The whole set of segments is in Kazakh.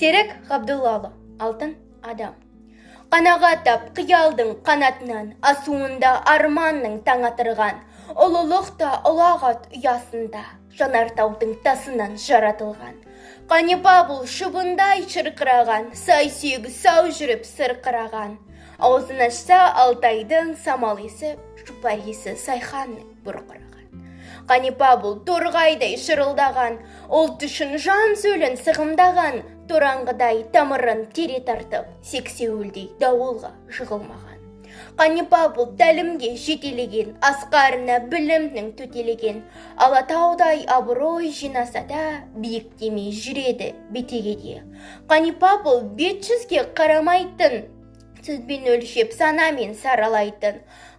Серік Ғабдуллаұлы, «Алтын адам». Қанағат тап қиялдың қанатынан, асуында арманның таң атырған. Ұлылық та ұлағат ұясында, жанартаудың тасынан жаратылған. Қанипа бұл шыбындай шырқыраған, сай сүйегі сау жүріп сырқыраған. Аузын ашса, Алтайдың самал есіп, жұпар иісі сайханның бұрқыраған. Қанипа бұл торғайдай шырылдаған, ұлт үшін жан сөлін сығымдаған, тораңғыдай тамырын тере тартып, сексеуілдей дауылға жығылмаған. Қанипа бұл тәлімге жетелеген, асқарына білімнің төтелеген, Алатаудай абырой жинаса да, биіктемей жүреді бетегеде. Қанипа бұл бет жүзге қарамайтын, сөзбен өлшеп, санамен саралайтын,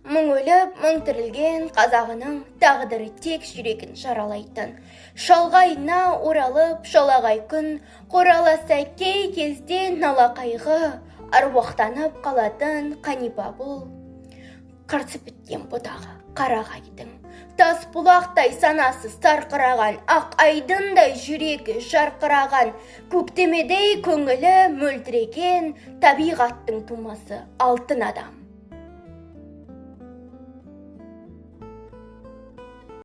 мың өліп, мың тірілген қазағының тағдыры тек жүрегін жаралайтын. Шалғайына оралып, шалағай күн, қораласа кей кезде нала қайғы, аруақтанып қалатын Қанипа бұл қарсы біткен бұтағы қарағайдың. Тас бұлақтай санасы сарқыраған, ақ айдындай жүрегі жарқыраған, көктемедей көңілі мөлдіреген, табиғаттың тумасы алтын адам.